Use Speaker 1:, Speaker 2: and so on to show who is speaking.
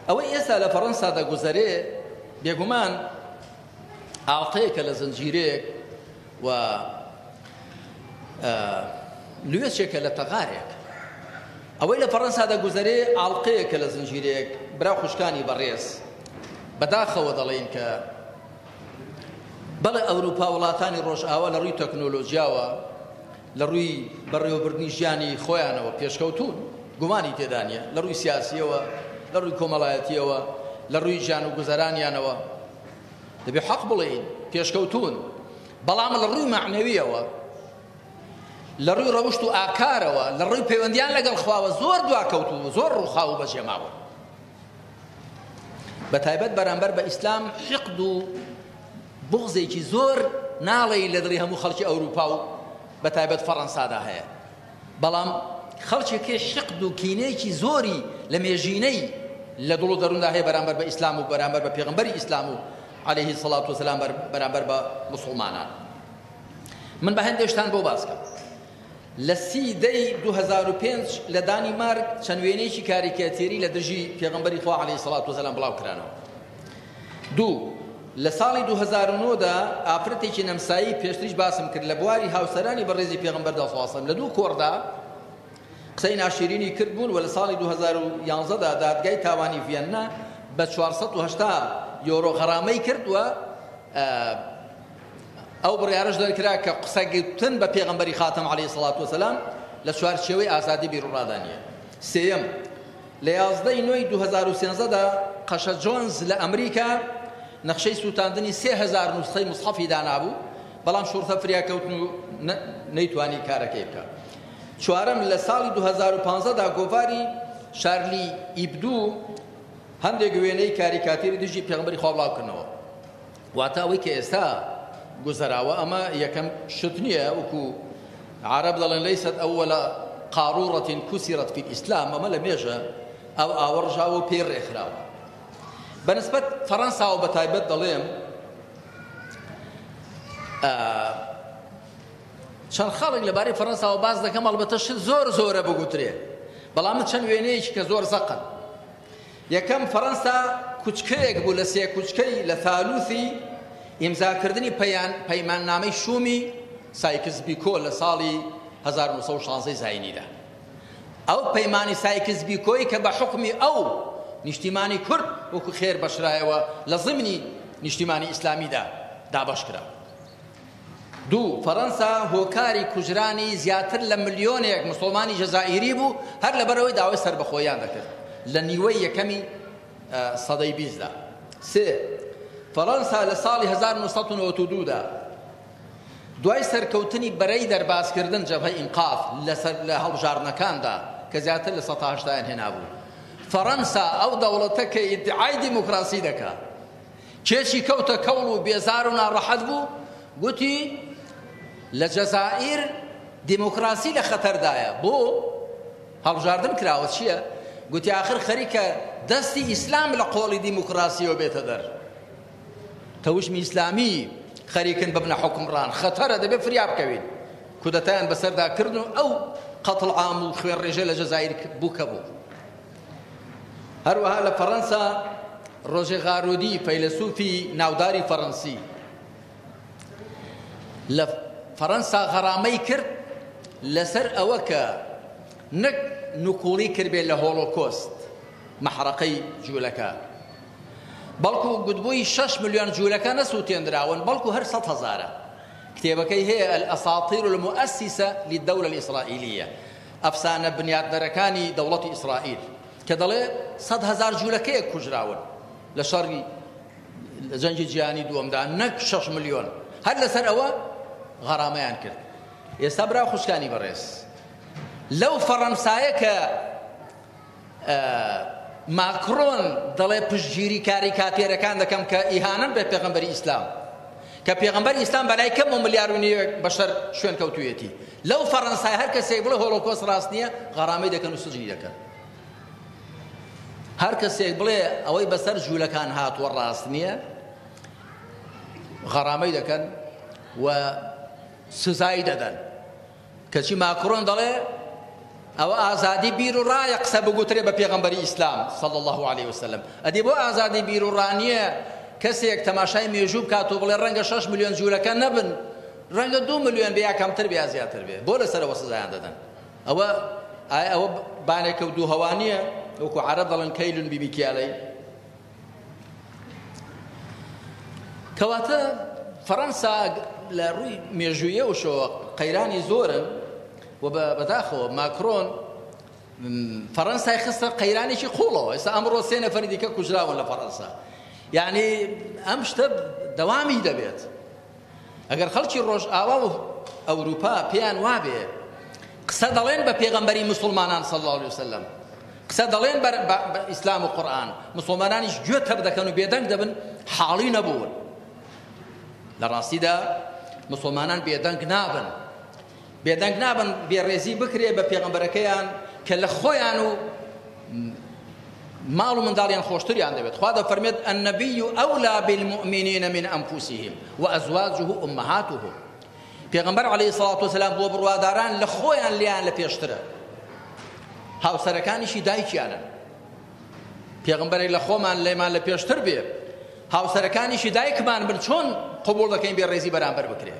Speaker 1: ئەوەی ئێستا لە فەڕەنسا دەگوزەرێ بێگومان ئاڵقەیەکە لە زنجیرەیەک و لوێچێکە لە تەغارێک. ئەوەی لە فەڕەنسا دەگوزەرێ ئاڵقەیەکە لە زنجیرەیەک. برا خوشکانی بەڕێز، بەداخەوە دەڵێین کە بەڵێ ئەوروپا وڵاتانی ڕۆژئاوا لە ڕووی تەکنۆلۆژیاوە لە ڕووی بەڕێوەبردنی ژیانی خۆیانەوە پێشکەوتوون، گومانی تێدا نییە، لە ڕووی سیاسییەوە، لە ڕووی کۆمەڵایەتییەوە، لە ڕووی ژیان و گوزەرانیانەوە دەبێ حەق بڵێین پێشکەوتوون، بەڵام لە ڕووی مەعنەوییەوە، لە ڕووی ڕەوشت و ئاکارەوە، لە ڕووی پەیوەندیان لەگەڵ خواوە زۆر دواکەوتوون و زۆر ڕووخاو و بەجێماون. بە تایبەت بەرامبەر بە ئیسلام حیقد و بوغزێکی زۆر ناڵێی لە دڵی هەموو خەڵکی ئەوروپا و بە تایبەت فەڕەنسادا هەیە، بەڵام خەڵکێکی حیقد و کینەیەکی زۆری لە مێژینەی لە دڵ و دەرووندا هەیە بەرامبەر بە ئیسلام و بەرامبەر بە پێغەمبەری ئیسلام و عەلەیهی سەڵات وسلام بەرامبەر بە موسڵمانان. من بە هەندێک شتان بۆ باس کەم. لە سی دەی 2005 لە دانیمارک چەند وێنەیەکی کاریکاتێری لە دژی پێغەمبەری خوا عەلەیهی سەڵات وسلام بڵاو کرانەوە. دوو، لە ساڵی 2009 دا ئافرەتێکی نەمسایی پێشتریش باسم کرد لە بواری هاوسەرانی بەڕێزی پێغەمبەردا صلی الله علیه و لە دوو کۆڕدا قسەی ناشیرینی کرد بوون و لە ساڵی 2011 دا دادگای تاوانی ڤیەننا بە 480 یۆرۆ غەرامەی کرد و ئەو بڕیارەش دەرکرا کە قسەگوتن بە پێغەمبەری خاتەم عەلەیهی سڵات وسلام لە چوارچێوەی ئازادی بیروڕادا نییە. سێیەم، لە 11 ی نۆی 2013 دا قەشە جۆنز لە ئەمریکا نەخشەی سووتاندنی 3000 نوسخەی موسحەفی دانابوو، بەڵام شوڕتە فریا کەوتن و نەیتوانی کارەکەی بکا. چوارەم، لە ساڵی 2015 دا گۆڤاری شارلی ئیبدو هەندێک وێنەی کاریکاتێری دژی پێغەمبەری خوا بڵاوکردنەوە. واتە ئەوەی کە ئێستا گوزەراوە ئەمە یەکەم شت نییە، وەکو عەرەب دەڵێن لەیست ئەوەلە قاڕوڕەتین کسرت فی الاسلام، ئەمە لە مێژە ئەو ئاوە ڕژاوە و پێی ڕێکخراوە. بەنسبەت فەڕەنساوە بە تایبەت دەڵێم چەند خاڵێک لەبارەی فەڕەنساوە باس دەکەم، ئەڵبەتە شت زۆر زۆرە بگوترێ، بەڵام من چەند وێنەیەکی کە زۆر زەقن. یەکەم، فەرەنسا کوچکەیەک بوو لە سێ کوچکەی لە ثالوثی ئیمزاکردنی پەیماننامەی شومی سایکس بیکۆ لە ساڵی 1916 زاینیدا. ئەو پەیمانی سایکس بیکۆی کە بە حوکمی ئەو نیشتیمانی کورد وەکو خێر بەشرایەوە لە زمنی نیشتیمانی ئیسلامیدا دابەش کرا. دوو، فەرەنسا هۆکاری کوژرانی زیاتر لە ملیۆنێک مسوڵمانی جەزائیری بوو هەر لەبەرئەوەی داوای سەربەخۆییان دەکرد لە نیوەی یەکەمی سەدەی بیستدا. سێ، فەرەنسا لە ساڵی 1992 دا دوای سەرکەوتنی بەرەی دەربازکردن جەبهەی ئینقاذ لەسەر لە هەڵبژاردنەکاندا کە زیاتر لە سەتا هەشتایان هێنابوو، فەرەنسا ئەو دەوڵەتە کە ئیدعای دیموکراسی دەکا کێچی کەوتە کەوڵ و بێزار و ناڕەحەت بوو، گوتی لە جەزائیر دیموکراسی لە خەتەردایە، بۆ؟ هەڵبژاردن کراوە چییە؟ گوتی ئاخر خەریکە دەستی ئیسلام لە قۆڵی دیموکراسیەوە بێتە دەر، تەوژمی ئیسلامی خەریکن ببنە حوکمڕان، خەتەرە دەبێت فریا بکەوین. کودەتایان بەسەردا کردن و ئەو قەتڵ عام و خوێنڕێژە لە جەزائیر بوو کە بوو. هەروەها لە فەڕەنسا ڕۆژێ غارودی فەیلەسوفی ناوداری فەڕەنسی لە فەڕەنسا غەرامەی کرد لەسەر ئەوە کە نەک نکوڵی کردبێ لە هۆڵۆکۆست مەحرەقەی جوولەکە بەڵکو گوتبووی 6 ملیۆن جوولەکە نەسووتێندراون بەڵکو هەر 100 هەزارە. کتێبەکەی هەیە الاساطیر المؤسسە للدولە الاسرائیلیە ئەفسانە بنیاتنەرەکانی دەوڵەتی ئیسرائیل کە دەڵێ 100,000 جوولەکەیەک کوژراون لە شەڕی لە جەنگی جیهانی دووەمدا نەک 6 ملیۆن. هەر لەسەر ئەوە غەرامەیان کرد. ئێستا برا خوشکانی بەڕێز لەو فەڕەنسایە کە ماکرۆن دەڵێ پشتگیری کاریکاتێرەکان دەکەم کە ئیهانەن بە پێغەمبەری ئیسلام، کە پێغەمبەری ئیسلام بەلای کەم و ملیار و نیوێک بەشەر شوێن کەوتوویەتی. لەو فەڕەنسای هەر کەسێک بڵێ هۆلۆکۆست ڕاست نییە غەرامەی دەکەن و سجنی دەکەن. هەر کەسێک بڵێ ئەوەی بەسەر جوولەکان هاتووە ڕاست نییە غەرامەی دەکەن و سزایی دەدەن. کەچی ماکرۆن دەڵێ. ئەوە ئازادی بیر و ڕایە قسە بگوترێ بە پێغەمبەری ئیسلام صلی الله علیه وسلم. ئەدی بۆ ئازادی بیر و ڕا نییە کەسێک تەماشای مێژوو بکات و بڵێ ڕەنگە 6 ملیۆن جوولەکە نەبن، ڕەنگە 2 ملیۆن بێ یا کەمتر بێ یا زیاتر بێ، بۆ لەسەرەوە سزایان دەدەن؟ ئەوە ئایا ئەوە بانێکە و دوو هەوا نییە؟ وەکو عەرەب دەڵێن کەیلون بیمیکیالەی. کەواتە فەڕەنسا لە ڕووی مێژوویەوەشەوە قەیرانی زۆرن و بەداخەوە ماکرۆن فەڕەنسای خستە قەیرانێکی قوڵەوە. ئێستا ئەمڕۆ سێ نەفەری دیکە کوژراون لە فەڕەنسا. یعنی ئەم شتە دەوامی دەبێت. ئەگەر خەڵکی ڕۆژئاوا و ئەوروپا پێیان وابێ قسە دەڵێن بە پێغەمبەری مسلمانان صلی الله علیه وسلم، قسە دەڵێن بە ئیسلام و قورئان، مسلمانانیش گوێ تەپ دەکەن و بێدەنگ دەبن، حاڵی نەبوون. لە ڕاستیدا مسلمانان بێدەنگ نابن، بێدەنگ نابن بێڕێزی بکرێ بە پێغەمبەرەکەیان کە لە خۆیان و ماڵ و منداڵیان خۆشتریان دەبێت. خوا دەفەرمێت النبی ئەولا بالمؤمنین من ئەنفسهم وأزواجه أمهاتهم. پێغەمبەر عەلەیهی سڵات وسلام بۆ بڕواداران لە خۆیان لێیان لە پێشترە، هاوسەرەکانیشی دایکیانن. پێغەمبەرێک لە خۆمان لێمان لە پێشتر بێ، هاوسەرەکانیشی دایکمان بن، چۆن قبوڵ دەکەین بێڕێزی بەرامبەر بکرێ؟